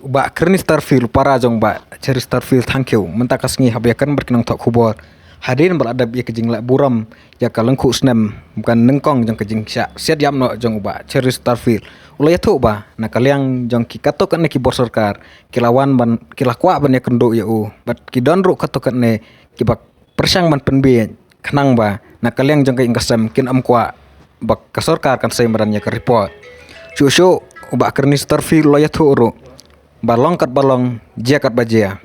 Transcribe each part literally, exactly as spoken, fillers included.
Bah Kearney Starfield, para jong Bah Cherry Starfield Thangkhiew, mynta ka sngi haba ïakren bad ki nongthoh khubor hadien ba la dep ïa ka jingleh burom ïa ka lyngkhuh snem ba nyngkong jong ka jingshah siat ïap noh jong u Bah Cherry Starfield, u la ïathuh ba na ka liang jong ki katto katne ki bor sorkar ki la wan ban, ki la kwah ban ïakynduh ïa u, bad ki don ruh katto katne kiba pyrshang ban pynbieit, khnang ba na ka liang jong ka ïing ka sem kin ym kwah ba ka sorkar kan sei madan ïa ka report. Shuh shuh u Bah Kearney Starfield u la ïathuh ruh ba long katba long, jia katba jia,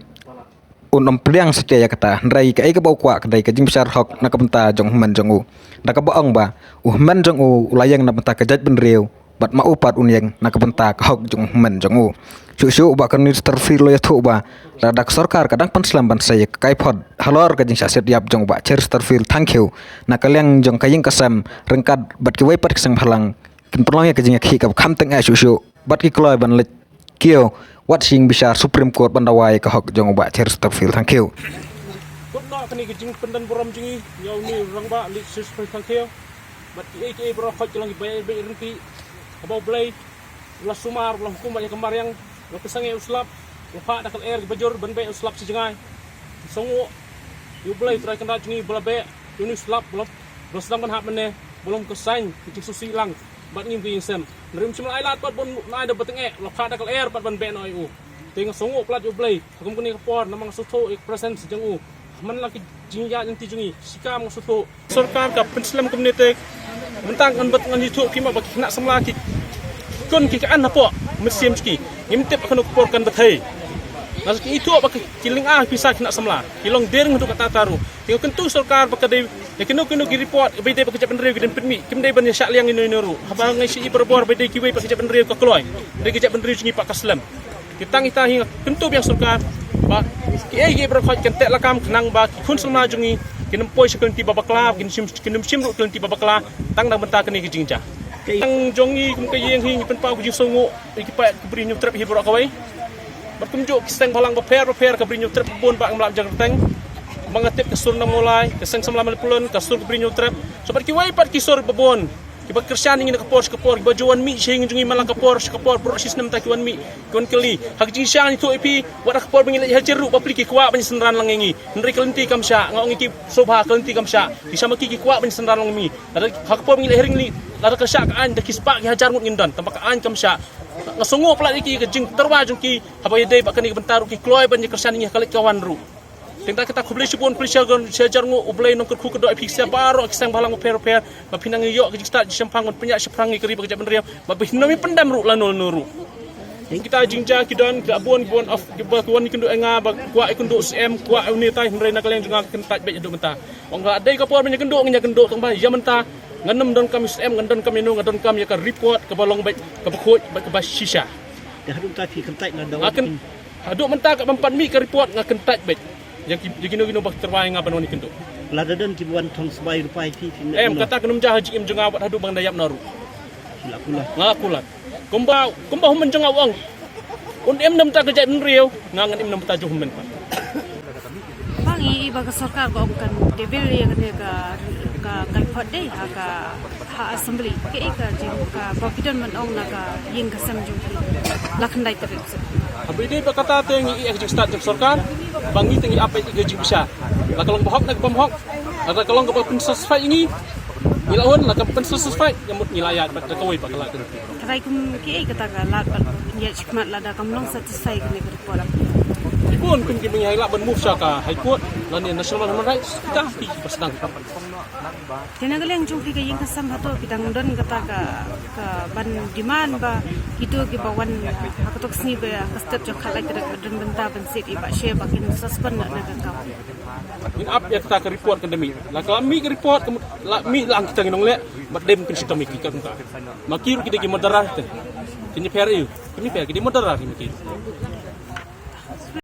un ym pdiang satia ïa kata, hynrei kaei kaba u kwah ka dei ka jingbishar hok na ka bynta jong u hynmen jong u, da kaba ong ba u hynmen jong u u la ïeng na bynta ka jaitbynriew, bad ma u pat un ïeng na ka bynta ka hok jong u hynmen jong u. Shuh shuh u Bah Kearney Starfield u la ïathuh ba lada ka sorkar ka dang pynslem ban sei ïa ka kaiphod halor ka jingshah siat ïap jong u Bah Cherry Starfield Thangkhiew, na ka liang jong ka ïing ka sem, ryngkat bad kiwei pat ki seng bhalang, kin pynlong ïa ka jingïakhih kaba kham tyngeh shuh shuh, bad ki kloi ban leit kiew wat sha ïing bishar Supreme Court ban dawa ïa ka hok jong u Bah Cherry Starfield Thangkhiew. Kut noh kane ka jingpyndon burom jong ngi ïa une u rangbah Cherry Starfield Thangkhiew. Bad kiei kiei baroh khoit ki long kiba ïai beh ryntih. Haba U Blei u la sumar, u la hukum ïa ka mariang, u la pynshong ïa u slap, u la phah da ka lyer kaba jur ban beh u slap sha jngai. Sngewnguh ïa U Blei Trai Kynrad jong ngi ba la beh ïa une u slap, ba la, ba la sdang ban hap mynne, ba long ka saiñ ka jingsngewsih lang bad ngi kum ka ïing sem. Hynrei um shym la ai lad pat ban ai da ba tyngeh, u la phah da ka lyer pat ban beh noh ïa u. Te nga sngewnguh palat ïa U Blei ha kum kane ka por, namar nga sngewthuh ïa ka presence jong u. Hynmen la ki jingïaid lynti jong ngi, shikam nga sngewthuh. Sorkar ka pynslem kumne te, mynta ngan bad ngan ïathuh phi ma ba ki khynnah samla ki khun ki ka an hapoh mynsiem jong ki. Ngim tip ba kano ka por kan bthei. Nga sa ki ïathuh ba ki, ki lynga pisa ki khynnah samla, ki long dering haduh katta katta ruh. Te nga kyntu sorkar ba ka dei ïa kino kino ki report ba dei ba ka jaitbynriew ki don pynmih, kim dei ban ïa shah liang ino ino ruh. Haba nga ïa shi i barabor ba dei kiwei pat ka jaitbynriew ka kloi, dei ka jaitbynriew jong ngi pat ka slem. Te tang ita hi nga kyntu biang sorkar ba kiei kiei baroh khoit kan teh lakam khnang ba ki khun samla jong ngi kin ym poi sha ka lynti ba bakla, kin shim, kin ym shim ruh ka lynti ba bakla tang na ka bynta kane ka jingjia. Tang jong ngi kum ka ïing hi ngi pynpaw ka jingsngewnguh ïa ki paid ka Bri Hynñiewtrep hi baroh kawei. Bad kumjuh ki seng bhalang bapher bapher ka Bri Hynñiewtrep bun ba ngam lah ban jia kyrteng. Ba nga tip ka sur Nongmolai, ka seng samla Mawlai Pyllun, ka sur ka Bri Hynñiewtrep. Sa bad kiwei pat ki sur ba bun kiba kyrshan ïa ngi na ka por sha ka por, kiba ju wan mih sha ïing jong ngi man la ka por sha ka por, baroh shi snem mynta ki wan mih, ki wan kylli. Ha ka jingshisha ngan ïathuh ïa phi, wat ha ka por ba ngi leit hajar ruh bapli ki kwah ban ïasynran lang ïa ngi. Hynrei ka lynti kam shah, nga ong ïa ki sngewbha, ka lynti kam shah. Ki shah ma ki ki kwah ban ïasynran lang ïa ngi. Lada ha ka por ba ngi leit ha ring leit, lada ka shah ka aiñ da ki spah ki hajar ngut ngin don, tangba ka aiñ kam shah. Nga sngewnguh palat ïa ki, ka jingtyrwa jong ki, haba ïadei bad kane ka bynta ruh ki kloi ban ïakyrshan ïa ngi ha ka leit ka wan ruh. Te tang kata khublei shibun, khublei shihajar, shihajar nguh, U Blei un kyrkhu kyrdoh ïa phi ki sha baroh ki seng bhalang bapher bapher. Ba phin nang ïoh ka jingstad jingshemphang ban pynïaid shaphrang ïa ka ri bad ka jaitbynriew. Ba phin ym ïa pyndem ruh lano lano ruh. Kita jingjia ki don, ki la bun, ki bun of, kiba ki wan ïakynduh ïa nga, ba kwah ïakynduh C M, kwah ïa u netai, hynrei na ka liang jong nga kyntait beit haduh mynta. Ong ka dei ka por ban ïakynduh, ngin ïakynduh, tangba ïa mynta ngan ym donkam ïa u C M, ngan donkam ïa no, ngan donkam ïa ka report kaba long beit, kaba khuid bad kaba shisha. Te haduh mynta phi kyntait lada nga kyn, haduh mynta kaba ym pat mih ka report nga kyntait beit. Ïa ki, ïa kino kino ba tyrwa ïa nga ban wan ïakynduh. Lada don kiba wan thong sbai rupa ïa phi, phi em, kata kan ym jia ha jingim jong nga wat haduh ba ngan da ïap noh ruh. Phi la kular. Nga la kular. Kumba, kumba u hynmen jong nga u ong, un im na bynta ka jaitbynriew, nga ngan im na bynta jong u hynmen pat. Ba ngi i ba ka sorkar ka ong kan dei bill ïa kane ka, ka, ka report dei ha ka, ha assembly. Kaei ka jing, kaba phi don ban ong na ka ïing ka sem jong phi? La khyndai tarik. Haba ïadei bad kata te ngi ïa ka jingstad jong sorkar, ba ngi te ngi ap ïa ka jingbishar. La ka long ba hok ne ka bym hok, la ka long kaba pynsatisfy ïa ngi, ngi la hun, la ka pynsatisfy, ka mut ngi la ïaid bad da kawei pat ka la ka. Trai kum kiei kata ka lad bad ïaid shakhmat lada kam long satisfy kane ka report? Ki bun kum kiba ngi hap lah ban move sha ka High Court lane National Human Rights, kita ki ba sdang. Te na ka liang jong phi ka ïing ka sem hato phi dang don kata ka, ka ban demand ba kito kiba wan ha kato ka sngi ba ka step jong khatlai tarik ba don bynta ban siat i Bah Sher ba kin suspend na ka kam? Ngin ap ïa kata ka report kan da mih. La ka la mih ka report, ka mut la mih la ang kita ngin ong leh, bad dei ban pynshitom ïa ki ka kumta. Ma ki ruh ki dei ki murderer te. Kin ïapher ïa u. Kin ïapher, ki dei murderer ki ma ki.